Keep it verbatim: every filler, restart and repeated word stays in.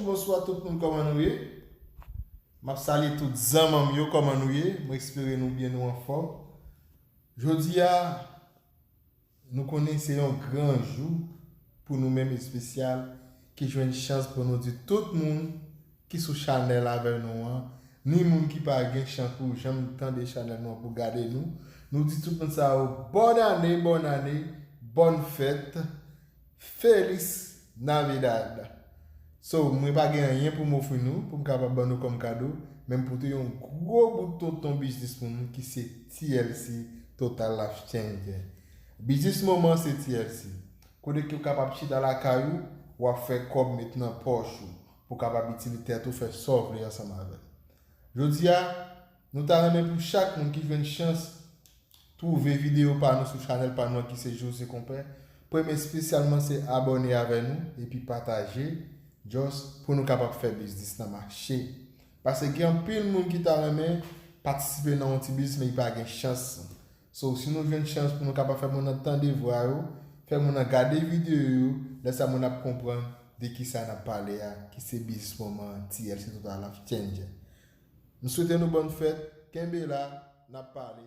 Bonswa tout moun, kòman nou ye? M ap salye tout zanmanm yo, kòman nou ye? Mwen espere nou byen, nou anfòm. Jodi a, nou konnen se yon gran jou pou nou menm espesyal ki jwenn chans pou nou di tout moun ki sou chanèl avè nou an, ni moun ki pa gen chans pou janm tande chanèl nou an pou gade nou, nou di tout moun sa yo bòn ane, bòn ane, bòn fèt, Feliz Navidad. So, mwen pa gen anyen pou m ofri nou, pou m kapab ban nou kòm kado, men m pote yon gwo bout tonton biznis pou nou ki se T L C, Total Life Changer. Biznis moman se T L C. Kote ke w kapab chita lakay ou, w ap fè kòb met nan pòch ou, pou w kapab itilize tèt ou, fè sa w vle ansanm avè l. Jodi a, nou ta renmen pou chak moun ki jwenn chans twouve videyo pa nou sou chanèl pa nou an ki se Jose Konpè, premye espesyalman se abòne avè nou epi pataje, just pou nou kapab fè biznis lan mache. Paske gen anpil moun ki ta renmen patisipe nan yon ti biznis, men li pa gen chans. So, si nou jwenn chans pou nou kapab fè moun nan tande vwa yo, fè moun nan gade videyo yo, lè sa moun ap konprann de kisa n ap pale a, ki se biznis moman an, T L C, Total Life Changer. M swete nou bòn fèt, kenbe la, n ap pale.